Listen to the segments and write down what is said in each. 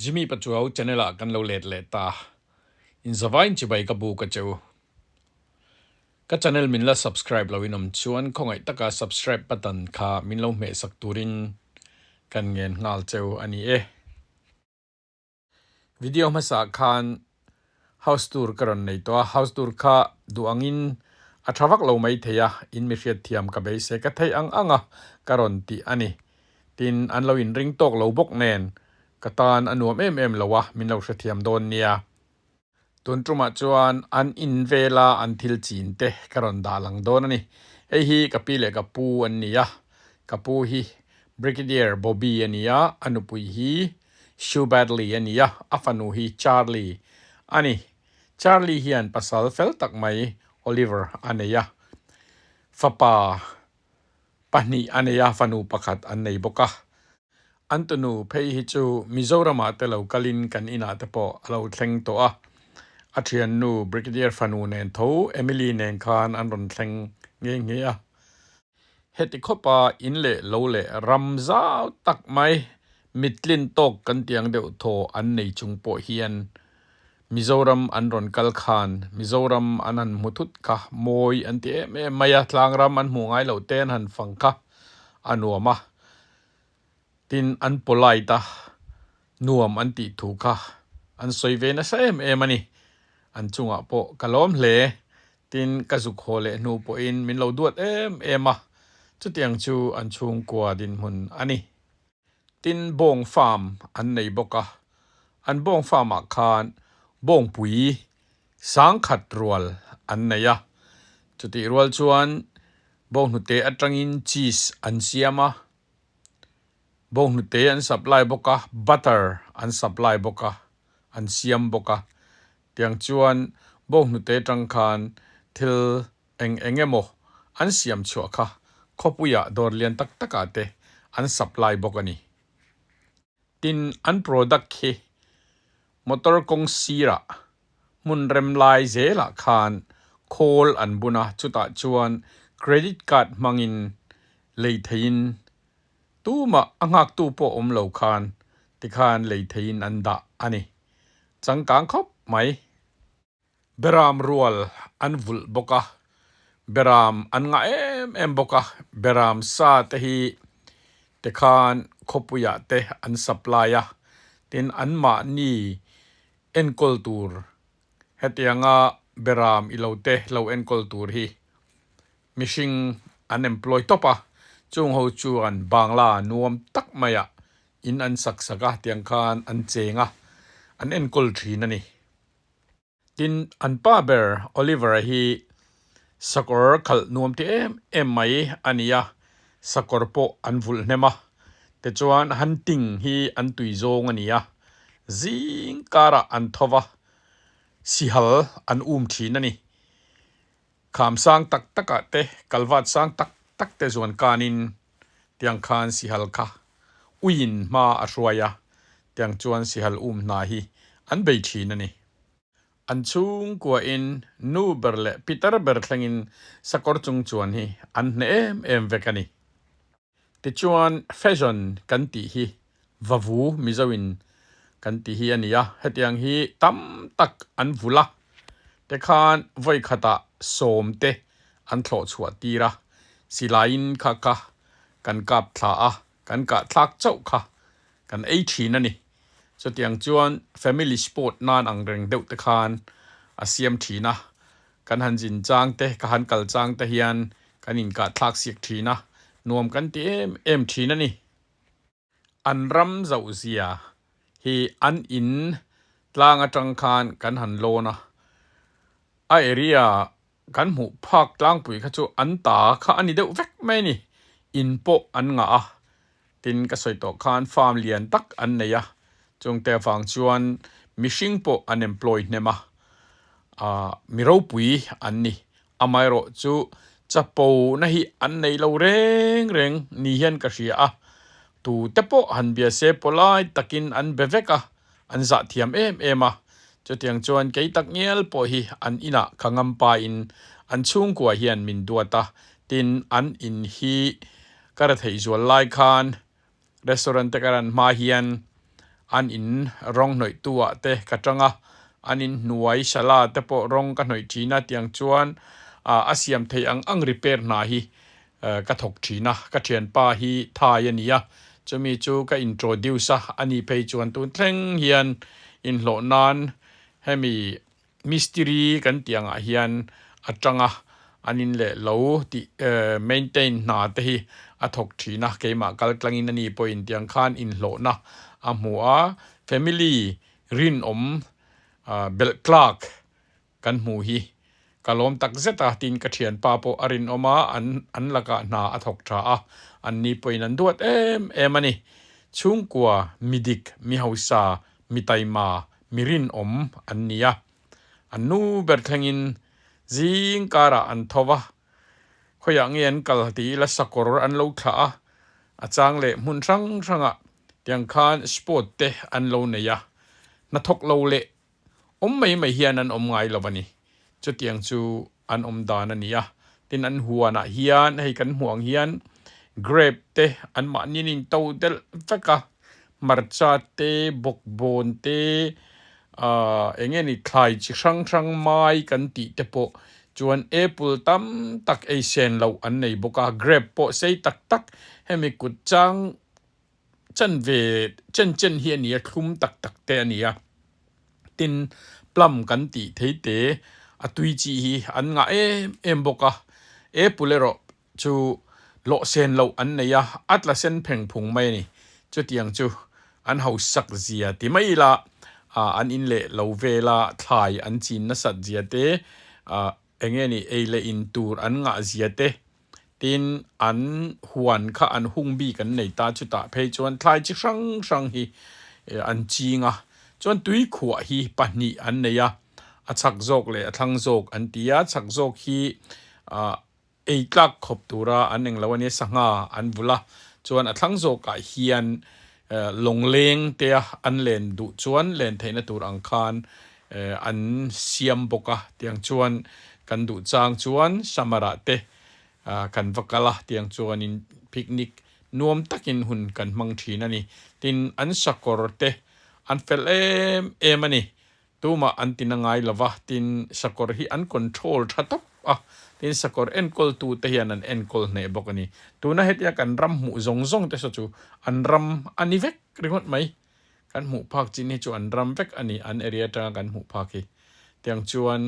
Jimmy Pachuau channel ah kan lo let leh ta. In zavain chibai ka buk a che u. Ka channel min la subscribe lo in awm chuan khawngaih taka subscribe button kha min lo hmeh sak turin kan ngen nghal che u a ni e. Video hmasa khan house tour ka rawn nei tawh a, house tour kha duh angin a tha vak lo mai thei a, in mi hriatthiam ka beisei ka theih ang ang a ka rawn tih a ni. Tin, an lo inring tawk lo bawk nen ka tan a nuam em em lo a, min lo hrethiam dawn nia. Tun tumah chuan an in vela an thil chin te ka rawn dah lang dawn a ni. Hei hi ka pi leh ka pu an ni a, ka pu hi Brigadier Bobby a ni a, a nupui hi Sue Badley a ni a, a fanu hi Charlie a ni. Charlie hian pasal fel tak mai Oliver a nei a, fapa pahnih a nei a, fanu pakhat an nei bawk a. An tunu phei hi chu Mizoramah te lo kalin kan inah te pawh a lo thleng tawh a, a thiannu Brigadier fanu nen tho Emily nen khan an rawn thleng nghe nghe a. Heti khawpa in leh lo leh ram zau tak mai mittlin tawk kan tiang deuh thaw an nei chung pawh hian Mizoram an rawn kal khan Mizoram an han hmu thut kha mawi an ti em em mai a, tlangram an hmuh ngai loh te an han fang kha a nuam a. Tin, an polite a, nuam an tih thu kha an sawi ve nasa em em a ni. An chungah pawh ka lawm hle. Tin, ka zuk haw leh hnu pawhin min lo duat em em a, chutiang chu an chhungkua dinhmun a ni. Tin, bawng farm an nei bawk a, an bawng farm ah khan bawngpui sangkhat rual an nei a, chutih rual chuan bawnghnute atangin cheese an siam a, Bawnghnute an supply bawk a, butter an supply bawk a, an siam bawk a. Tiang chuan bawnghnute atang khan thil eng eng emaw an siam chhuah kha khawpuiah dawr lian tak takah te an supply bawk a ni. Tin, an product hi motor kawng sirah hmun rem lai zelah khan khawl an bun a, chutah chuan credit card hmangin lei theiin tumah a nghaktu pawh awm lo khan tikhan lei theiin an dah a ni. Changkang khawp mai. Beram rual an vulh bawk a, beram an ngah em em bawk a, beram sa te hi tikhan khawpuiah te an supply a, tin anmahni enkawl tur hetianga beram i lo te lo enkawl tur hi mihring an employ tawp a, chung ho chuan Bangla nuam tak maiah in an sak sak a tiang khan an cheng a, an enkawl thin a ni. Tin, an pa ber Oliver-a hi sakawr khalh nuam ti em em mai a ni a, sakawr pawh an vulh hnem a, tichuan hunting hi an tui zawng a ni a, zing karah an tho va, sihal an um thin a ni. Kham sang tak takah te, kalvat sang tak tak te zuan kanin tiang khan sihal kha uiin hma a hruai a, tiang chuan sihal um hna hi an bei thin a ni. An chhungkuain nu ber leh pitar ber thlengin sakawr chung chuan hi an hneh em em vek a ni. Tichuan fashion kan tih hi vavu Mizoin kan tih hi a ni a, hetiang hi tam tak an vul a, tikhan vawi khatah sawm te an thlawh chhuah tir a, silaiin kha kha kan kap thla a, kan kah thlak chauh kha kan ei thin a ni. Chutiang chuan family sport nan ang reng deuh te khan a siam thin a, Kan han zin chang te, ka han kal chang te hian kan inkah thlak siak thin a, nuam kan ti em em thin a ni. An ram zauh zia hi an in tlang atang khan kan han lawn a, a area kan hmuh phak tlangpui kha chu an ta kha a ni deuh vek mai a ni. In pawh an ngah a, tin ka sawi tawh khan farm lian tak an nei a, chungte avang chuan mihring pawh an employ hnem a, ah mi ropui an ni. Amaherawh chu chapo na hi an nei lo reng reng ni hian ka hria a, tute pawh han bia se pawlai takin an be vek a, an zah thiam em em a, chutiang chuan kei tak ngial pawh hi an inah ka ngam pain an chhungkua hian min duat a, tin an in hi Ka ra theih zual lai khan restaurant te ka ran hma hian An in rawng hnawih tu ah te ka tang a, an in hnuai sala te pawh rawng ka hnawih thin a tiang chuan a siam theih ang ang repair hna hi ka thawk thin a, ka thianpa hi Thai a ni a, chumi chu ka introduce a, ani phei chuan tun thleng hian inhlawh nan hemi Mistiri kan tih angah hian a tanga an in leh lo tih maintain hna te hi a thawk thin a, keimah kal tlangin a ni pawhin tiang khan inhlawhna a hmu a, family rinawm belh tlak kan hmuh hi ka lawm tak zet a tin ka thianpa pawh a rinawm a, an lakah hna a thawk tha a, an ni pawhin an duat em em a ni. Chhungkua midik mi hausa mi taima mi rinawm an ni a, an nu ber thlengin zing karah an tho va, khawiah nge an kal ti ila sakawr an lo thlah a, a chang leh hmun hrang hrangah tiang khan sport te an lo nei a, hnathawk lo leh awm mai mai hian an awm ngai lo a ni, chutiang chu an awm dan a ni a, tin an huanah hian hei kan hmuh ang hian grape te an mahni an in to delh vek a, hmarcha te bawkbawn te ahh eng nge ni thlai chi hrang hrang mai kan tih te pawh chuan apple tam tak ei sen loh an nei bawk a, grape pawh sei tak tak hemi kut chang chan ve chen chen hi a ni a thlum tak tak te a ni a tin plum kan tih thei te a tui chi hi an ngah em em bawk a apple erawh chu lawh sen loh an nei a a tla sen pheng phung mai a ni chutiang chu an hausak zia ti mai ila ah an in leh lo vela thlai an chin nasat zia te ah eng nge ni ei leh in tur an ngah zia te. Tin, an huan kha an hung bik an nei ta, chutah phei chuan thlai chi hrang hrang hi an ching a, chuan tui khuah hi pahnih an nei a, a chhak zawk leh a thlang zawk an ti a, chhak zawk hi ei tlak khawp tura an englo a nia, sangha an vulh a, chuan a thlang zawkah hian lawngleng te a an len duh chuan len theihna tur ang khan an siam bawk a, tiang chuan kan duh chang chuan summer ah te kan va kal a, tiang chuanin picnic nuam takin hun kan hmang thin a ni. Tin, an sakawr te an fel em em a ni, tumah an ti na ngai lo va, tin sakawr hi an control tha tawp a, tin sakawr enkawl tu te hian an enkawl hneh bawk a ni. Tuna hetia kan ram hmuh zawng zawng te saw chu an ram a ni vek ringawt mai. Kan hmuh phak chin hi chu an ram vek a ni, an area atanga kan hmuh phak hi. Tiang chuan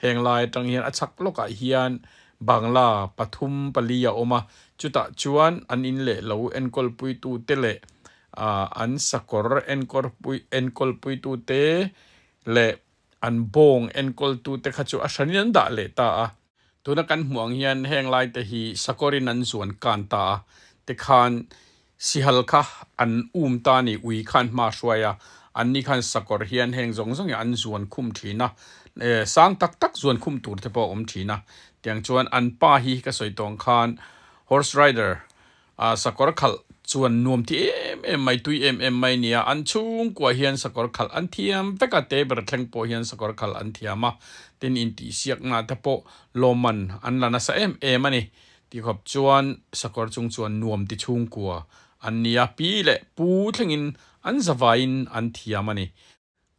heng lai atang hian a chhak lawkah hian Bangla pathum pali a awm a, chutah chuan an in leh lo enkawlpuitu te leh an sakawr enkawlpuitu te leh an bawng enkawltu te kha chu a hranin an dah leh ta a. Tuna kan hmuh ang hian heng lai te hi sakawrin an zuan kan ta a, tikhan sihal kha an um ta a ni, ui khan hma hruai a, anni khan sakawr hian heng zawng zawng hi an zuan khum thin a, sang tak tak zuan khum tur te pawh a awm thin a, tiang chuan an pa hi ka sawi tawng khan horse rider A sakawr khalh chuan nuam ti em em mai, tui em em mai nia. An chhungkua hian sakawr khalh an thiam vek a, te ber thleng pawh hian sakawr khalh an thiam a. Tin, intihsiakna te pawh lawmman an la nasa em em a ni. Tikhawp chuan sakawr chung chuan nuam ti chhungkua an nia, pi leh pu thlengin an zavaiin an thiam a ni.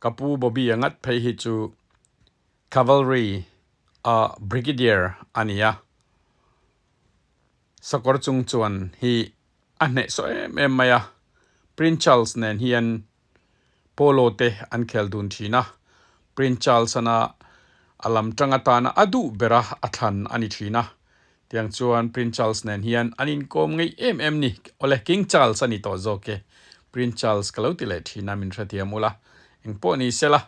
Ka pu Bobby a ngat phei hi chu Cavalry a Brigadier a ni a, sakawr chung chuan hi a hnehsawh em em mai a, Prince Charles nen hian Polo te an khel dun thin a, Prince Charles ana a lam tang atana a duh bera a thlan a ni thin a, Tiang chuan Prince Charles nen hian an inkawm ngei em em ni. Awle, King Charles a ni tawh zawk e. Prince Charles ka lo ti leh thin a, min hrethiam ula. Engpawh ni sela,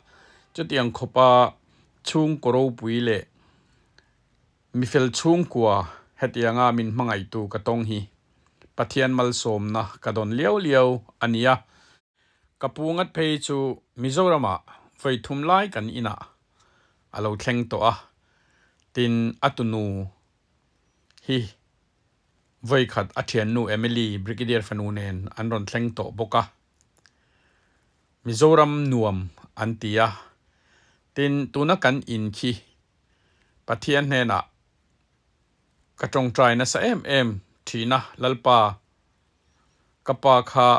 chutiang khawpa chhungkaw ropui leh mifel chhungkua hetianga min hmangaihtu ka tawng hi Pathian malsawmna ka dawn liau liau a nia. Ka pu ngat phei chu Mizoramah vawi thum lai kan inah a lo thleng tawh a, tin a tunu hi vawi khat a thiannu Emily Brigadier fanu nen an rawn thleng tawh bawk a, Mizoram nuam an ti a, tin tuna kan in khi Pathian hnenah ka tawngtai nasa em em thin a, Lalpa ka pa kha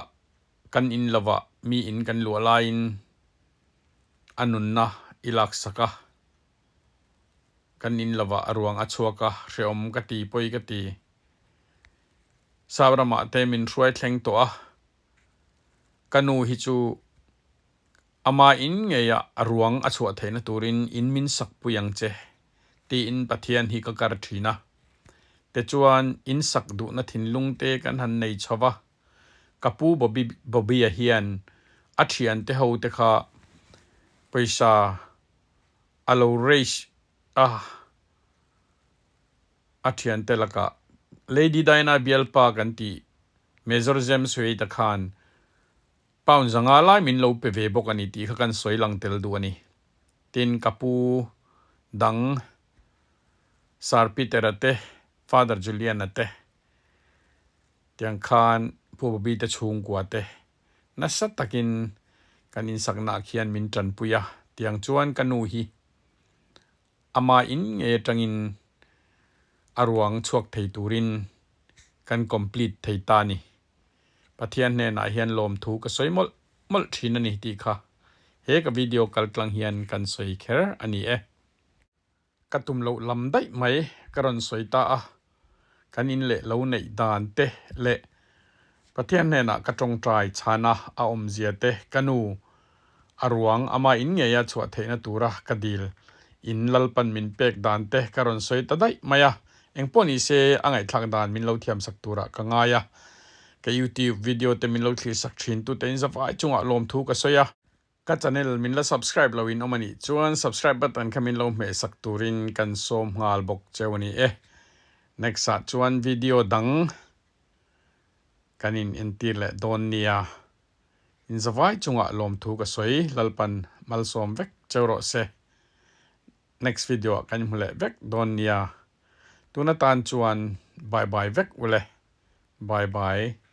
kan in lovah mi in kan luah laiin a nunna i laksak a, kan in lovah a ruang a chhuak a, hrehawm ka ti pawi ka ti. Sap ramah te min hruai thleng tawh a, ka nu hi chu ama in ngeiah a ruang a chhuah theihna turin in min sak pui ang che tiin Pathian hi ka kar thin a. Tichuan in sak duhna thinlung te kan han nei chho va, Ka pu Bobby Bobby-a hian a thiante ho te kha pawisa a lo raise a, a thiante lakah Lady Diana bialpa kan tih Major James Wade-a khan pound 500 lai min lo pe ve bawk a ni tih kha kan sawi lang tel duh a ni. Tin, ka pu dang Sir Peter-a te, Father Julian-a te, Tiang khan Pu Bobby te chhungkua te nasa takin kan insaknaah khian min tanpui a, tiang chuan ka nu hi ama in ngei atangin a ruang chhuak thei turin kan complete thei ta a ni. Pathian hnenah hian lawmthu ka sawi mawlh mawlh thin a ni tih kha he ka video kaltlang hian kan sawi kher a ni e. Ka tum loh lam daih mai ka rawn sawi ta a, kan in leh lo neih dan te leh Pathian hnenah ka tawngtai chhana a awmzia te ka nu a ruang ama in ngeia chhuah theihna tura ka dil in Lalpan min pek dan te ka rawn sawi ta daih mai a, engpawh ni se a ngaihthlak dan min lo thiamsak turah ka ngai a, ka YouTube video te min lo thlirsak thin tute in zavai chungah lawmthu ka sawi a. Ka channel min la subscribe lo in awm a nih chuan subscribe button kha min lo hmeh sak turin kan sawm nghal bawk cheu a ni e. Next ah chuan video dang kan in entir leh dawn nia. In zavai chungah lawmthu ka sawi Lalpan malsawm vek cheu rawh se. Next video ah kan hmu leh vek dawn nia. Tun atan chuan bye bye vek ule. Bye bye.